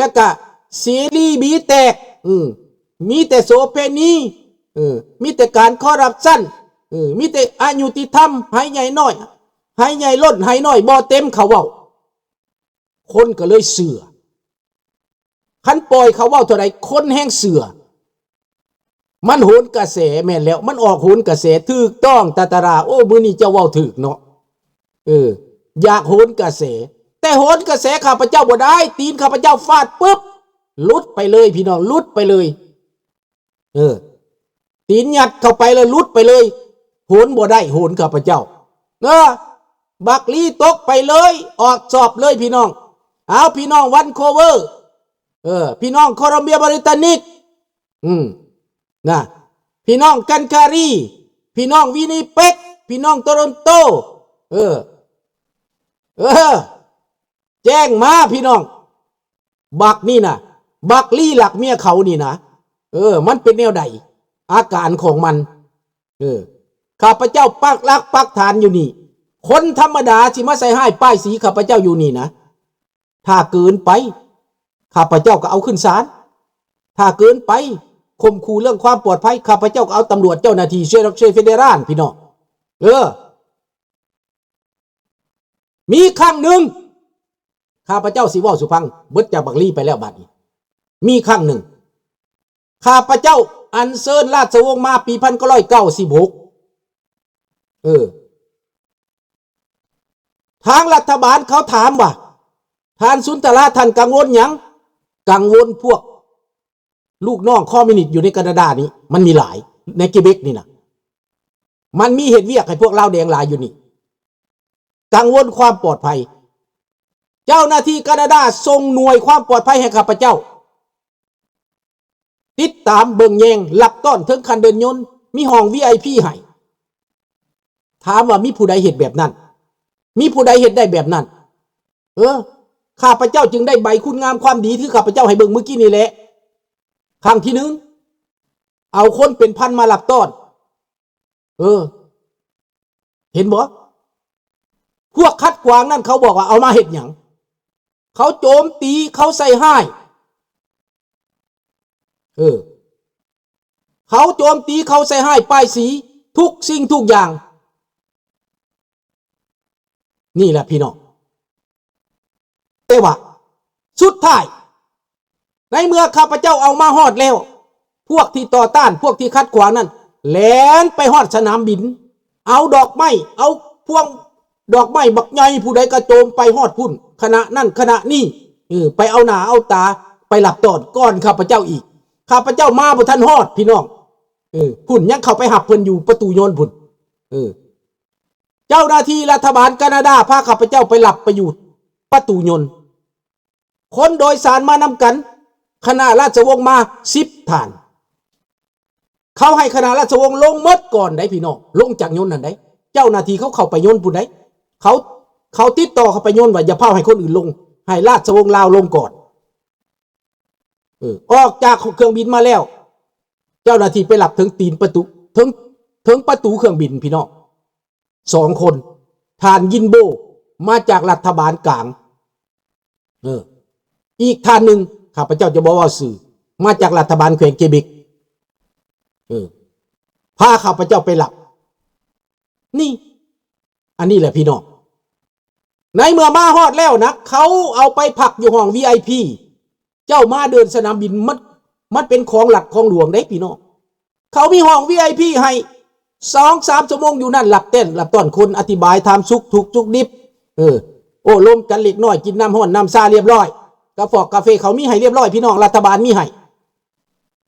ແລ້ວກະເສລີບີແຕກ ເອີ ມີແຕ່ໂສເພນີ ເອີ ມີແຕ່ການຄໍຣັບຊັນ ເອີ ມີແຕ່ອະຍຸຕິທຳ ໄຫໃຫຍ່ນ້ອຍ ໄຫໃຫຍ່ລົ້ນ ໄຫນ້ອຍບໍ່ເຕັມ ເຂົາເວົ້າ ຄົນກໍເລີຍເຊື່ອ. ຄັນປ່ອຍເຂົາເວົ້າເທົ່າໃດ ຄົນແຮ່ງເຊື່ອ. ມັນໂຫນກະແສ ແມ່ນແລ້ວ ມັນອອກໂຫນກະແສ ຖືກຕ້ອງ ຕາຕາລາ. ໂອ້ ມື້ນີ້ເຈົ້າເວົ້າຖືກເນາະ. ເອີ ຢາກໂຫນກະແສ ແຕ່ໂຫນກະແສຂ້າພະເຈົ້າບໍ່ໄດ້ ຕີນຂ້າພະເຈົ້າຟາດປຶບ ຫຼຸດໄປເລີຍພີ່ນ້ອງ ຫຼຸດໄປເລີຍ. ເອີ ຕີນຍັດເຂົ້າໄປແລ້ວຫຼຸດໄປເລີຍ ໂຫນບໍ່ໄດ້ ໂຫນຂ້າພະເຈົ້າ ເອີ ບັກລີຕົກໄປເລີຍ ອອກສອບເລີຍພີ່ນ້ອງ. ເອົາ ພີ່ນ້ອງວັນໂຄເວີ ເອີ ພີ່ນ້ອງໂຄລັມເບຍບຣິຕານິກ ອືມ ນະ ພີ່ນ້ອງແຄນຄາຣີ ພີ່ນ້ອງວິນິເປັກ ພີ່ນ້ອງໂຕຣອນໂຕ ເອີ ເອີ ແຈ້ງມາພີ່ນ້ອງ ບັກນີ້ນະ ບັກລີລັກເມຍເຂົານີ້ນະ ເອີ ມັນເປັນແນວໃດ ອາການຂອງມັນ? ເອີ ຂ້າພະເຈົ້າປັກຫຼັກປັກຖານຢູ່ນີ້ ຄົນທຳມະດາຊິມາໃສ່ຮ້າຍປ້າຍສີຂ້າພະເຈົ້າຢູ່ນີ້ນະ ຖ້າເກີນໄປ ຂ້າພະເຈົ້າກໍເອົາຂຶ້ນສານ ຖ້າເກີນໄປ ຂົ່ມຂູ່ເລື່ອງຄວາມປອດໄພ ຂ້າພະເຈົ້າກໍເອົາຕຳຫຼວດເຈົ້າໜ້າທີ່ ເຊດອກເຊເຟເດຣານ ພີ່ນ້ອງ ເອີ ມີຄັ້ງໜຶ່ງ ຂ້າພະເຈົ້າຊິເວົ້າສູ່ຟັງ ເບິດຈາກບັກລີໄປແລ້ວບາດນີ້ ມີຄັ້ງໜຶ່ງ ຂ້າພະເຈົ້າອັນເຊີນລາຊະວົງມາປີພັນເກົ້າຮ້ອຍເກົ້າສິບຫົກ ເອີ ທາງລັດຖະບານເຂົາຖາມວ່າ ທ່ານສຸນທະລາ ທ່ານກັງວົນຫຍັງ? ກັງວົນພວກລູກນ້ອງຄອມມິວນິດຢູ່ໃນການາດານີ້ ມັນມີຫຼາຍ ໃນເກເບັກນີ້ນະ ມັນມີເຮັດວຽກໃຫ້ພວກລາວແດງຫຼາຍຢູ່ນີ້ ກັງວົນຄວາມປອດໄພ ເຈົ້າໜ້າທີ່ການາດາສົ່ງໜ່ວຍຄວາມປອດໄພໃຫ້ຂ້າພະເຈົ້າ ຕິດຕາມເບິ່ງແຍງ ລັບຕ້ອນເຖິງຂັ້ນເດີ່ນຍົນ ມີຫ້ອງວີໄອພີໃຫ້. ຖາມວ່າມີຜູ້ໃດເຮັດແບບນັ້ນ? ມີຜູ້ໃດເຮັດໄດ້ແບບນັ້ນ? ເອີ ຂ້າພະເຈົ້າຈຶ່ງໄດ້ໃບຄຸນງາມຄວາມດີ ຄືຂ້າພະເຈົ້າໃຫ້ເບິ່ງມື້ກີ້ນີ້ແຫຼະ ຄັ້ງທີໜຶ່ງ ເອົາຄົນເປັນພັນມາລັບຕ້ອນ. ເອີ ເຫັນບໍ່? ພວກຂັດຂວາງນັ້ນເຂົາບອກວ່າເອົາມາເຮັດຫຍັງ? ເຂົາໂຈມຕີ ເຂົາໃສ່ຮ້າຍ ເອີ ເຂົາໂຈມຕີ ເຂົາໃສ່ຮ້າຍປ້າຍສີ ທຸກສິ່ງທຸກຢ່າງ. ນີ້ແຫຼະພີ່ນ້ອງ ແຕ່ວ່າສຸດທ້າຍ ໃນເມື່ອຂ້າພະເຈົ້າເອົາມາຮອດແລ້ວ ພວກທີ່ຕໍ່ຕ້ານ ພວກທີ່ຂັດຂວາງນັ້ນ ແລ່ນໄປຮອດສະໜາມບິນ ເອົາດອກໄມ້ ເອົາພວງດອກໄມ້ບັກໃຫຍ່ ຜູ້ໃດກະໂຈມໄປຮອດພຸ້ນ ຄະນະນັ້ນຄະນະນີ້ ເອີ ໄປເອົາໜ້າເອົາຕາ ໄປລັບຕ້ອນກ່ອນຂ້າພະເຈົ້າອີກ. ຂ້າພະເຈົ້າມາບໍ່ທັນຮອດພີ່ນ້ອງ ເອີ ພຸ້ນ ຍັງເຂົ້າໄປຮັບເພິ່ນຢູ່ປະຕູຍົນພຸ້ນ ເອີ ເຈົ້າໜ້າທີ່ລັດຖະບານການາດາພາຂ້າພະເຈົ້າໄປລັບໄປຢູ່ປະຕູຍົນ. ຄົນໂດຍສານມານຳກັນ ຄະນະລາຊະວົງມາສິບທ່ານ. ເຂົາໃຫ້ຄະນະລາຊະວົງລົງໝົດກ່ອນໄດ໋ພີ່ນ້ອງ ລົງຈາກຍົນຫັ້ນໄດ໋. ເຈົ້າໜ້າທີ່ເຂົາເຂົ້າໄປຍົນພຸ້ນໄດ໋. ເຂົາ ເຂົາຕິດຕໍ່ເຂົ້າໄປຍົນວ່າຢ່າຟ້າວໃຫ້ຄົນອື່ນລົງ ໃຫ້ລາຊະວົງລາວລົງກ່ອນ. ເອີ ອອກຈາກເຄື່ອງບິນມາແລ້ວ ເຈົ້າໜ້າທີ່ໄປລັບເຖິງຕີນປະຕູ ເຖິງ ເຖິງປະຕູເຄື່ອງບິນພີ່ນ້ອງ. ສອງຄົນ ທ່ານຍິນໂບ ມາຈາກລັດຖະບານກາງ ເອີ ອີກທ່ານໜຶ່ງ ຂ້າພະເຈົ້າຈະບໍ່ເວົ້າຊື່ ມາຈາກລັດຖະບານແຂວງເກເບັກ ເອີ ພາຂ້າພະເຈົ້າໄປລັບ. ນີ້ ອັນນີ້ແຫຼະພີ່ນ້ອງ ໃນເມື່ອມາຮອດແລ້ວນະ ເຂົາເອົາໄປພັກຢູ່ຫ້ອງວີໄອພີ. ເຈົ້າມາເດີ່ນສະໜາມບິນ ມັນ ມັນເປັນຂອງລັດຂອງຫຼວງເດ້ພີ່ນ້ອງ. ເຂົາມີຫ້ອງວີໄອພີໃຫ້ ສອງສາມຊົ່ວໂມງຢູ່ນັ້ນ ລັບແຕ້ນລັບຕ້ອນຄົນ ອະທິບາຍຖາມສຸກທຸກສຸກດິບ ເອີ ໂອ້ລົມກັນເລັກນ້ອຍ ກິນນ້ຳຮ້ອນນ້ຳຊາລຽບລ້ອຍ ກາຟອກກາເຟເຂົາມີໃຫ້ລຽບລ້ອຍພີ່ນ້ອງ ລັດຖະບານມີໃຫ້.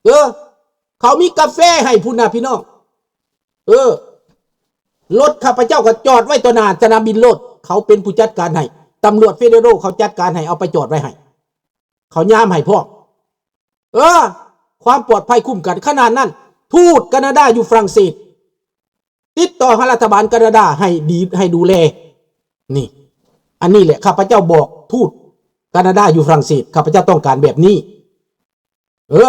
ເອີ ເຂົາມີກາເຟໃຫ້ພຸ້ນນະພີ່ນ້ອງ. ເອີ ລົດຂ້າພະເຈົ້າກໍຈອດໄວ້ຕໍ່ໜ້າສະໜາມບິນໂລດ ເຂົາເປັນຜູ້ຈັດການໃຫ້ ຕຳຫຼວດເຟເດໂຣເຂົາຈັດການໃຫ້ ເອົາໄປຈອດໄວ້ໃຫ້ ເຂົາຍາມໃຫ້ພ້ອມ. ເອີ ຄວາມປອດໄພຄຸ້ມກັນຂະໜາດນັ້ນ ທູດການາດາຢູ່ຝຣັ່ງເສດ ຕິດຕໍ່ຫາລັດຖະບານການາດາໃຫ້ດີ ໃຫ້ດູແລ. ນີ້ ອັນນີ້ແຫຼະ ຂ້າພະເຈົ້າບອກທູດການາດາຢູ່ຝຣັ່ງເສດ ຂ້າພະເຈົ້າຕ້ອງການແບບນີ້. ເອີ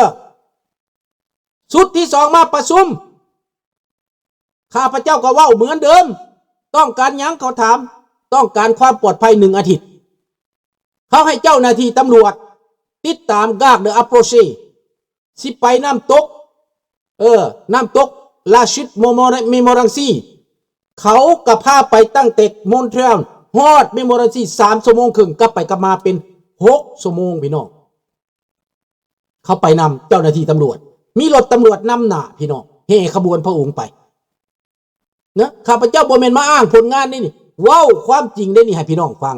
ຊຸດທີສອງມາປະຊຸມ ຂ້າພະເຈົ້າກໍເວົ້າເໝືອນເດີມ ຕ້ອງການຫຍັງ ເຂົາຖາມ ຕ້ອງການຄວາມປອດໄພໜຶ່ງອາທິດ. ເຂົາໃຫ້ເຈົ້າໜ້າທີ່ຕຳຫຼວດ ຕິດຕາມ Garde Rapprochée ຊິໄປນ້ຳຕົກ ເອີ ນ້ຳຕົກ La Chute Montmorency. ເຂົາກໍພາໄປຕັ້ງແຕ່ Montreuil ຮອດ Montmorency ສາມຊົ່ວໂມງເຄິ່ງ, ກັບໄປກັບມາເປັນຫົກຊົ່ວໂມງ ພີ່ນ້ອງ. ເຂົາໄປນຳເຈົ້າໜ້າທີ່ຕຳຫຼວດ, ມີລົດຕຳຫຼວດນຳໜ້າ ພີ່ນ້ອງ, ແຫ່ຂະບວນພະອົງໄປ. ນະ ຂ້າພະເຈົ້າບໍ່ແມ່ນມາອ້າງຜົນງານເດ້ນີ້, ເວົ້າຄວາມຈິງເດ້ນີ້ໃຫ້ພີ່ນ້ອງຟັງ.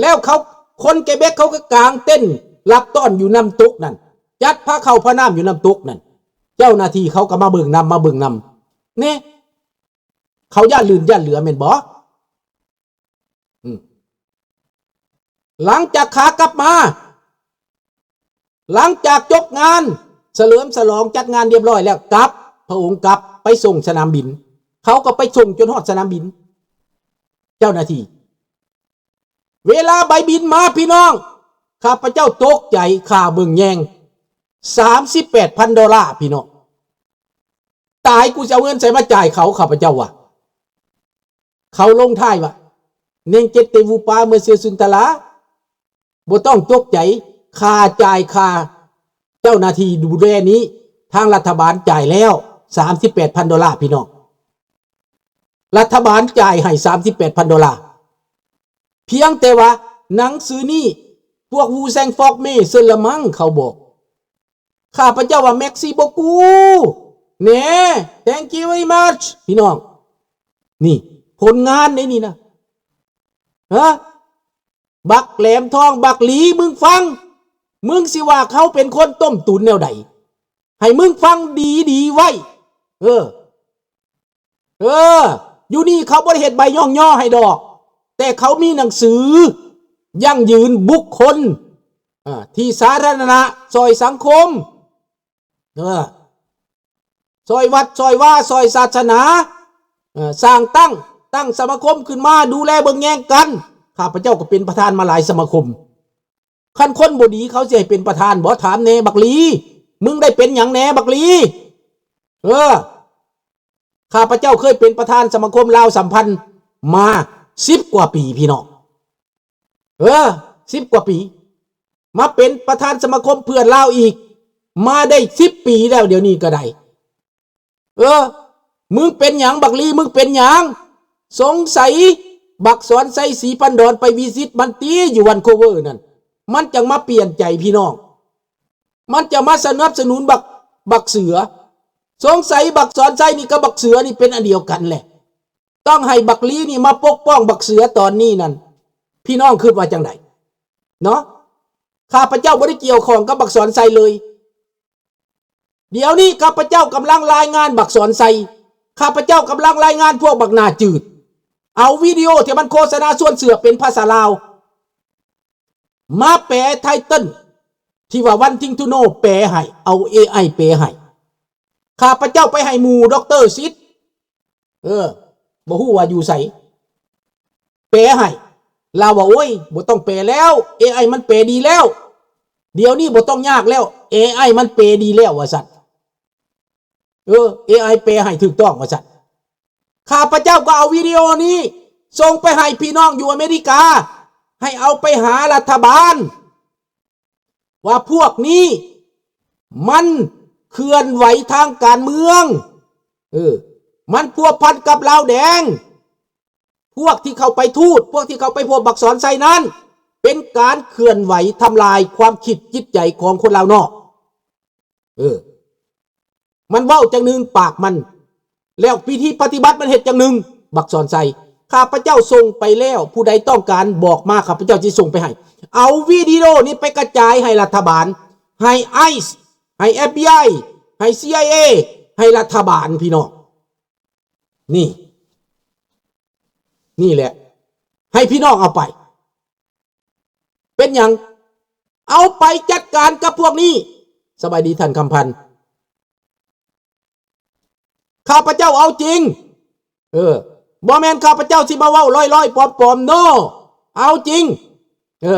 ແລ້ວເຂົາ ຄົນເກເບັກເຂົາກໍກາງເຕັນຮັບຕ້ອນຢູ່ນ້ຳຕົກນັ້ນ, ຈັດພາເຂົ້າພານ້ຳຢູ່ນ້ຳຕົກນັ້ນ. ເຈົ້າໜ້າທີ່ເຂົາກໍມາເບິ່ງນຳ, ມາເບິ່ງນຳ. ແນ່ ເຂົາຢ້ານລື່ນຢ້ານເຫຼືອແມ່ນບໍ່? ອືມ ຫຼັງຈາກຂາກັບມາ, ຫຼັງຈາກຈົບງານສະເຫຼີມສະຫຼອງຈັດງານຮຽບຮ້ອຍແລ້ວ, ກັບ ພະອົງກັບໄປສົ່ງສະໜາມບິນ, ເຂົາກໍໄປສົ່ງຈົນຮອດສະໜາມບິນ ເຈົ້າໜ້າທີ່. ເວລາໃບບິນມາ ພີ່ນ້ອງ, ຂ້າພະເຈົ້າຕົກໃຈ, ຂ້າເບິ່ງແຍງ ສາມສິບແປດພັນໂດລາ ພີ່ນ້ອງ. ຕາຍ, ກູຊິເອົາເງິນໃສມາຈ່າຍເຂົາ, ຂ້າພະເຈົ້າວ່າ. ເຂົາລົງທ້າຍວ່າ N'inquiétez-vous pas, Monsieur Suntara, ບໍ່ຕ້ອງຕົກໃຈ, ຄ່າຈ່າຍຄ່າເຈົ້າໜ້າທີ່ດູແລນີ້ ທາງລັດຖະບານຈ່າຍແລ້ວ ສາມສິບແປດພັນໂດລາ ພີ່ນ້ອງ. ລັດຖະບານຈ່າຍໃຫ້ ສາມສິບແປດພັນໂດລາ. ພຽງແຕ່ວ່າໜັງສືນີ້ ພວກ Vous informer seulement ເຂົາບອກ. ຂ້າພະເຈົ້າວ່າ Merci beaucoup ແນ່ Thank you very much ພີ່ນ້ອງ. ນີ້ຜົນງານໃນນີ້ນະ. ຮະ? ບັກແຫຼມທອງ, ບັກຫຼີ, ມຶງຟັງ, ມຶງຊິວ່າເຂົາເປັນຄົນຕົ້ມຕຸນແນວໃດ? ໃຫ້ມຶງຟັງດີໆໄວ້. ເອີ ເອີ ຢູ່ນີ້ເຂົາບໍ່ໄດ້ເຮັດໃບຍ້ອງຍໍໃຫ້ດອກ, ແຕ່ເຂົາມີໜັງສືຢັ້ງຢືນບຸກຄົນ ເອີ ທີ່ສາທາລະນະ ຊ່ອຍສັງຄົມ ເອີ ຊ່ອຍວັດ ຊ່ອຍວາ ຊ່ອຍສາສະໜາ ເອີ ສ້າງຕັ້ງ ຕັ້ງສະມາຄົມຂຶ້ນມາດູແລເບິ່ງແຍງກັນ. ຂ້າພະເຈົ້າກໍເປັນປະທານມາຫຼາຍສະມາຄົມ. ຄັນຄົນບໍ່ດີເຂົາຊິໃຫ້ເປັນປະທານບໍ່? ຖາມແດ່ບັກຫຼີ, ມຶງໄດ້ເປັນຫຍັງແດ່ບັກຫຼີ? ເອີ ຂ້າພະເຈົ້າເຄີຍເປັນປະທານສະມາຄົມລາວສຳພັນມາສິບກວ່າປີ ພີ່ນ້ອງ. ເອີ ສິບກວ່າປີ, ມາເປັນປະທານສະມາຄົມເພື່ອນລາວອີກ ມາໄດ້ສິບປີແລ້ວ, ດຽວນີ້ກໍໄດ້. ເອີ ມຶງເປັນຫຍັງບັກຫຼີ? ມຶງເປັນຫຍັງ? ສົງໄສບັກສອນໄຊ ສີພັນດອນ ໄປວິຊິດມັນຕິ ຢູ່ວັນໂຄເວີນັ້ນ, ມັນຈັ່ງມາປ່ຽນໃຈພີ່ນ້ອງ, ມັນຈະມາສະໜັບສະໜູນບັກ ບັກເສືອ. ສົງໄສບັກສອນໄຊນີ້ກັບບັກເສືອນີ້ເປັນອັນດຽວກັນແຫຼະ. ຕ້ອງໃຫ້ບັກຫຼີນີ້ມາປົກປ້ອງບັກເສືອຕອນນີ້ນັ້ນ, ພີ່ນ້ອງຄິດວ່າຈັ່ງໃດເນາະ? ຂ້າພະເຈົ້າບໍ່ໄດ້ກ່ຽວຂ້ອງກັບບັກສອນໄຊເລີຍ. ດຽວນີ້ຂ້າພະເຈົ້າກຳລັງລາຍງານບັກສອນໄຊ, ຂ້າພະເຈົ້າກຳລັງລາຍງານພວກບັກໜ້າຈືດ. ເອົາວິດີໂອທີ່ມັນໂຄສະນາຊວນເຊື່ອເປັນພາສາລາວ ມາແປໄຕເຕີນ ທີ່ວ່າ Wanting to Know ແປໃຫ້, ເອົາເອໄອແປໃຫ້. ຂ້າພະເຈົ້າໄປໃຫ້ໝູ່ ດັອກເຕີ ສິດ ເອີ ບໍ່ຮູ້ວ່າຢູ່ໃສ ແປໃຫ້. ລາວວ່າ ໂອ້ຍ ບໍ່ຕ້ອງແປແລ້ວ, ເອໄອມັນແປດີແລ້ວ, ດຽວນີ້ບໍ່ຕ້ອງຍາກແລ້ວ, ເອໄອມັນແປດີແລ້ວ ວ່າຊັ້ນ. ເອີ ເອໄອແປໃຫ້ຖືກຕ້ອງ ວ່າຊັ້ນ. ຂ້າພະເຈົ້າກໍເອົາວິດີໂອນີ້ສົ່ງໄປໃຫ້ພີ່ນ້ອງຢູ່ອາເມລິກາ, ໃຫ້ເອົາໄປຫາລັດຖະບານ ວ່າພວກນີ້ມັນເຄື່ອນໄຫວທາງການເມືອງ, ເອີ ມັນພົວພັນກັບລາວແດງ. ພວກທີ່ເຂົ້າໄປທູດ, ພວກທີ່ເຂົ້າໄປພົບບັກສອນໄຊນັ້ນ ເປັນການເຄື່ອນໄຫວທຳລາຍຄວາມຄິດຈິດໃຈຂອງຄົນລາວນອກ. ເອີ ມັນເວົ້າຈັ່ງໜຶ່ງປາກມັນ, ແລ້ວວິທີປະຕິບັດມັນເຮັດຈັ່ງໜຶ່ງ. ບັກສອນໄຊ, ຂ້າພະເຈົ້າສົ່ງໄປແລ້ວ, ຜູ້ໃດຕ້ອງການບອກມາ, ຂ້າພະເຈົ້າຊິສົ່ງໄປໃຫ້. ເອົາວິດີໂອນີ້ໄປກະຈາຍໃຫ້ລັດຖະບານ, ໃຫ້ໄອສ໌, ໃຫ້ເອັຟບີໄອ, ໃຫ້ຊີໄອເອ, ໃຫ້ລັດຖະບານ, ພີ່ນ້ອງ. ນີ້ ນີ້ແຫຼະ ໃຫ້ພີ່ນ້ອງເອົາໄປ. ເປັນຫຍັງ? ເອົາໄປຈັດການກັບພວກນີ້. ສະບາຍດີທ່ານຄຳພັນ. ຂ້າພະເຈົ້າເອົາຈິງ. ເອີ ບໍ່ແມ່ນຂ້າພະເຈົ້າຊິມາເວົ້າລອຍໆ ປອມໆ ໂນ ເອົາຈິງ. ເອີ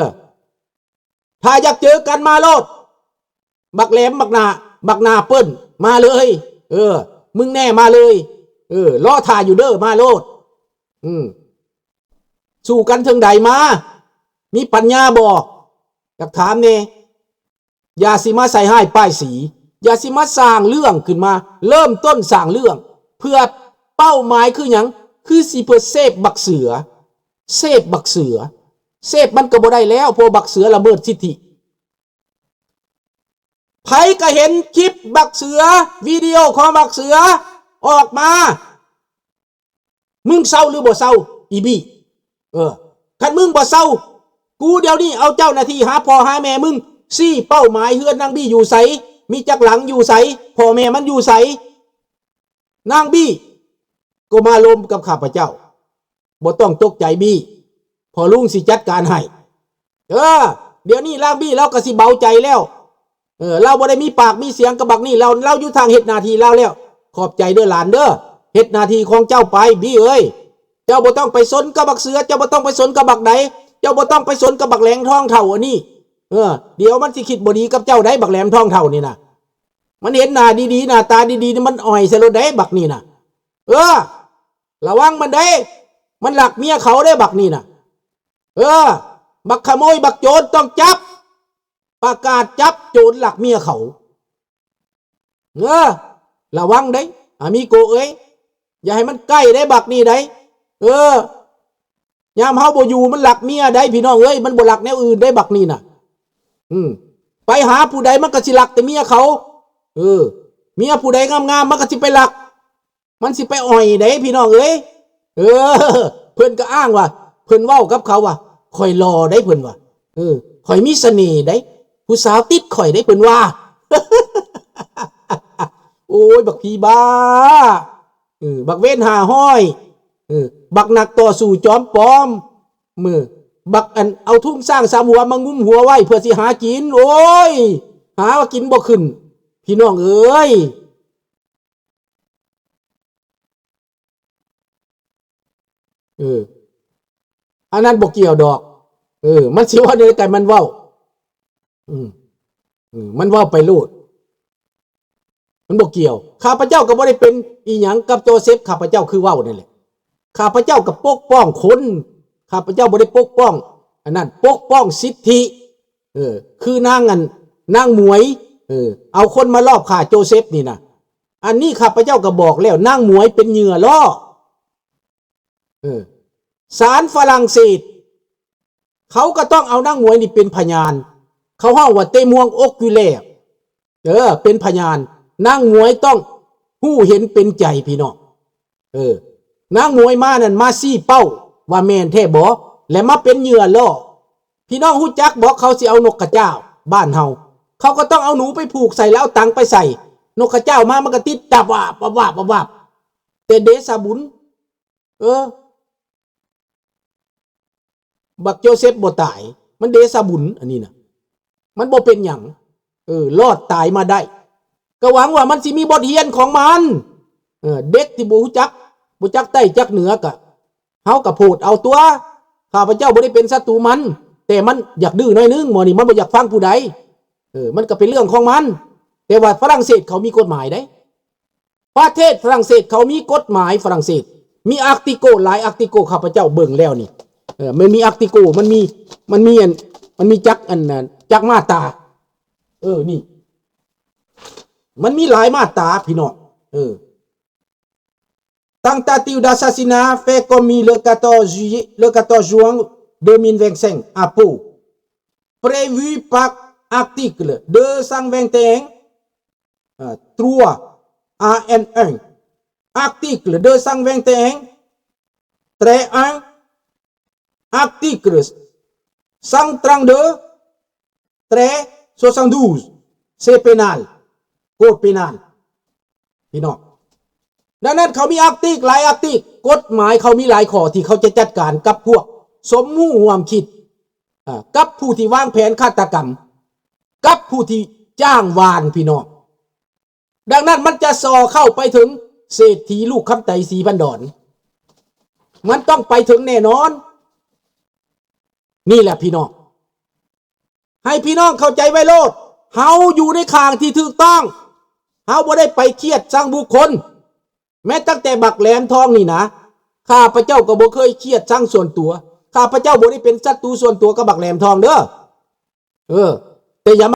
ຖ້າຢາກເຈີກັນມາໂລດ. ບັກແຫຼມ ບັກໜ້າ ບັກໜ້າເປີ້ນ ມາເລີຍ. ເອີ ມຶງແນ່ ມາເລີຍ. ເອີ ລໍຖ້າຢູ່ເດີ ມາໂລດ. ອືມ ສູ້ກັນເຖິງໃດ ມາ. ມີປັນຍາບໍ່? ຢາກຖາມແດ່. ຢ່າຊິມາໃສ່ຮ້າຍປ້າຍສີ, ຢ່າຊິມາສ້າງເລື່ອງຂຶ້ນມາ, ເລີ່ມຕົ້ນສ້າງເລື່ອງ ເພື່ອເປົ້າໝາຍຄືຫຍັງ? ຄືຊິເພື່ອເສບບັກເສືອ, ເສບບັກເສືອ, ເສບມັນກໍບໍ່ໄດ້ແລ້ວ ເພາະບັກເສືອລະເມີດສິດທິ. ໃຜກໍເຫັນຄລິບບັກເສືອ, ວິດີໂອຂອງບັກເສືອອອກມາ. ມຶງເຊົາຫຼືບໍ່ເຊົາ ອີບີ? ເອີ ຄັນມຶງບໍ່ເຊົາ, ກູດຽວນີ້ເອົາເຈົ້າໜ້າທີ່ຫາພໍ່ຫາແມ່ມຶງ, ຊີ້ເປົ້າໝາຍເຮືອນນາງບີຢູ່ໃສ, ມີຈັກຫຼັງ, ຢູ່ໃສ, ພໍ່ແມ່ມັນຢູ່ໃສ. ນາງບີກໍມາລົມກັບຂ້າພະເຈົ້າ, ບໍ່ຕ້ອງຕົກໃຈບີ, ພໍ່ລຸງຊິຈັດການໃຫ້. ເອີ ດຽວນີ້ນາງບີລາວກໍຊິເບົາໃຈແລ້ວ. ເອີ ລາວບໍ່ໄດ້ມີປາກມີສຽງກັບບັກນີ້ແລ້ວ, ລາວຢູ່ທາງເຮັດໜ້າທີ່ລາວແລ້ວ. ຂອບໃຈເດີຫຼານເດີ, ເຮັດໜ້າທີ່ຂອງເຈົ້າໄປ ບີເອີຍ. ເຈົ້າບໍ່ຕ້ອງໄປສົນກັບບັກເສືອ, ເຈົ້າບໍ່ຕ້ອງໄປສົນກັບບັກໃດ, ເຈົ້າບໍ່ຕ້ອງໄປສົນກັບບັກແຫຼມທອງເຖົ້າອັນນີ້. ເອີ ດຽວມັນຊິຄິດບໍ່ດີກັບເຈົ້າໄດ໋ ບັກແຫຼມທອງເຖົ້ານີ້ນະ. ມັນເຫັນໜ້າດີໆ ໜ້າຕາດີໆ ມັນອ່ອຍໃສ່ໂລດໄດ໋ບັກນີ້ນະ. ເອີ ລະວັງມັນເດ້, ມັນລັກເມຍເຂົາເດ້ບັກນີ້ນະ. ເອີ ບັກຂະໂມຍບັກໂຈນຕ້ອງຈັບ, ປະກາດຈັບໂຈນລັກເມຍເຂົາ. ເອີ ລະວັງເດ້ ອາມິໂກເອີຍ, ຢ່າໃຫ້ມັນໃກ້ເດ້ບັກນີ້ໄດ໋. ເອີ ຍາມເຮົາບໍ່ຢູ່ມັນລັກເມຍໄດ໋ ພີ່ນ້ອງເອີຍ, ມັນບໍ່ລັກແນວອື່ນໄດ໋ບັກນີ້ນະ. ອືມ ໄປຫາຜູ້ໃດມັນກໍຊິລັກແຕ່ເມຍເຂົາ. ເອີ ເມຍຜູ້ໃດງາມໆ ມັນກໍຊິໄປລັກ. ມັນຊິໄປອ່ອຍໃດ໋ ພີ່ນ້ອງເອີຍ. ເອີ ເພິ່ນກໍອ້າງວ່າ ເພິ່ນເວົ້າກັບເຂົາວ່າ ຂ້ອຍຫຼໍ່ໃດ໋ ເພິ່ນວ່າ. ເອີ ຂ້ອຍມີສະເໜ່ໃດ໋, ຜູ້ສາວຕິດຂ້ອຍໃດ໋ ເພິ່ນວ່າ. ໂອ້ຍ ບັກຜີບ້າ, ເອີ ບັກເວນຫ້າຮ້ອຍ, ເອີ ບັກນັກຕໍ່ສູ້ຈອມປອມ, ເອີ ບັກອັນເອົາທຸງຊ້າງສາມຫົວມາງຸ້ມຫົວໄວ້ເພື່ອຊິຫາກິນ. ໂອ້ຍ ຫາກິນບໍ່ຂຶ້ນ ພີ່ນ້ອງເອີຍ. ເອີ ອັນນັ້ນບໍ່ກ່ຽວດອກ. ເອີ ມັນຊິເວົ້າແນວໃດກໍໃຫ້ມັນເວົ້າ. ອືມ ເອີ ມັນເວົ້າໄປໂລດ, ມັນບໍ່ກ່ຽວ. ຂ້າພະເຈົ້າກໍບໍ່ໄດ້ເປັນອີ່ຫຍັງກັບໂຈເຊັບ, ຂ້າພະເຈົ້າຄືເວົ້ານັ້ນແຫຼະ. ຂ້າພະເຈົ້າກໍປົກປ້ອງຄົນ, ຂ້າພະເຈົ້າບໍ່ໄດ້ປົກປ້ອງອັນນັ້ນ, ປົກປ້ອງສິດທິ. ເອີ ຄືນາງອັນ ນາງໝວຍ, ເອີ ເອົາຄົນມາລອບຂ້າໂຈເຊັບນີ້ນະ. ອັນນີ້ຂ້າພະເຈົ້າກໍບອກແລ້ວ, ນາງໝວຍເປັນເຫຍື່ອລໍ້. ເອີ ສານຝຣັ່ງເສດ ເຂົາກໍຕ້ອງເອົານາງໝວຍນີ້ເປັນພະຍານ, ເຂົາເວົ້າວ່າ témoin oculaire. ເອີ ເປັນພະຍານ, ນາງໝວຍຕ້ອງຮູ້ເຫັນເປັນໃຈ ພີ່ນ້ອງ. ເອີ ນາງໝວຍມານັ້ນ ມາຊີ້ເປົ້າວ່າແມ່ນແທ້ບໍ່ ແລະ ມາເປັນເຫຍື່ອລໍ້. ພີ່ນ້ອງຮູ້ຈັກບໍ່ ເຂົາຊິເອົານົກກະຈ້າວບ້ານເຮົາ, ເຂົາກໍຕ້ອງເອົາໜູໄປຜູກໃສ່ ແລ້ວເອົາຕັງໄປໃສ່, ນົກກະຈ້າວມາ ມັນກໍຕິດ ວັບວາບ ວັບວາບ ວັບວາບ. ແຕ່ເດຊະບຸນ ເອີ ບັກໂຈເຊັບບໍ່ຕາຍ, ມັນເດຊະບຸນອັນນີ້ນະ, ມັນບໍ່ເປັນຫຍັງ. ເອີ ລອດຕາຍມາໄດ້ ກໍຫວັງວ່າມັນຊິມີບົດຮຽນຂອງມັນ. ເອີ ເດັກທີ່ບໍ່ຮູ້ຈັກ ບໍ່ຈັກໃຕ້ຈັກເໜືອ ກະ ເຮົາກະໂພດເອົາຕົວະ. ຂ້າພະເຈົ້າບໍ່ໄດ້ເປັນສັດຕູມັນ, ແຕ່ມັນຢາກດື້ໜ້ອຍໜຶ່ງ, ໝໍນີ້ມັນບໍ່ຢາກຟັງຜູ້ໃດ. ເອີ ມັນກະເປັນເລື່ອງຂອງມັນ, ແຕ່ວ່າຝຣັ່ງເສດເຂົາມີກົດໝາຍເດ້. ປະເທດຝຣັ່ງເສດເຂົາມີກົດໝາຍຝຣັ່ງເສດ, ມີ article ຫຼາຍ article ຂ້າພະເຈົ້າເບິ່ງແລ້ວນີ້. ເອີ ມັນມີ article ມັນມີ ມັນມີອັນ ມັນມີຈັກອັນ ຈັກມາດຕາ. ເອີ ນີ້ ມັນມີຫຼາຍມາດຕາ ພີ່ນ້ອງ. ເອີ Tentative d'assassinat fait commis le quatorze juillet, le quatorze juin deux mille vingt-cinq à Pau. Prévu par article deux cent vingt et un, euh, trois A N un, article deux cent vingt et un, trait un, article cent trente-deux, trait soixante-douze, c'est pénal, code pénal. ພີ່ນ້ອງ. ດັ່ງນັ້ນເຂົາມີ article ຫຼາຍ article, ກົດໝາຍເຂົາມີຫຼາຍຂໍ້ທີ່ເຂົາຈະຈັດການກັບພວກສົມຮູ້ຮ່ວມຄິດ, ເອີ ກັບຜູ້ທີ່ວາງແຜນຄາດຕະກຳ, ກັບຜູ້ທີ່ຈ້າງວານ, ພີ່ນ້ອງ. ດັ່ງນັ້ນມັນຈະສໍ່ເຂົ້າໄປເຖິງເສດຖີລູກຄຳໄຕ ສີພັນດອນ. ມັນຕ້ອງໄປເຖິງແນ່ນອນ. ນີ້ແຫຼະພີ່ນ້ອງ. ໃຫ້ພີ່ນ້ອງເຂົ້າໃຈໄວ້ໂລດ, ເຮົາຢູ່ໃນຂ້າງທີ່ຖືກຕ້ອງ, ເຮົາບໍ່ໄດ້ໄປຄຽດຊັງບຸກຄົນ. ແມ້ຕັ້ງແຕ່ບັກແຫຼມທອງນີ້ນະ, ຂ້າພະເຈົ້າກໍບໍ່ເຄີຍຄຽດຊັງສ່ວນຕົວ, ຂ້າພະເຈົ້າບໍ່ໄດ້ເປັນສັດຕູສ່ວນຕົວກັບບັກແຫຼມທອງເດີ້. ເອີ ແຕ່ຢ່າ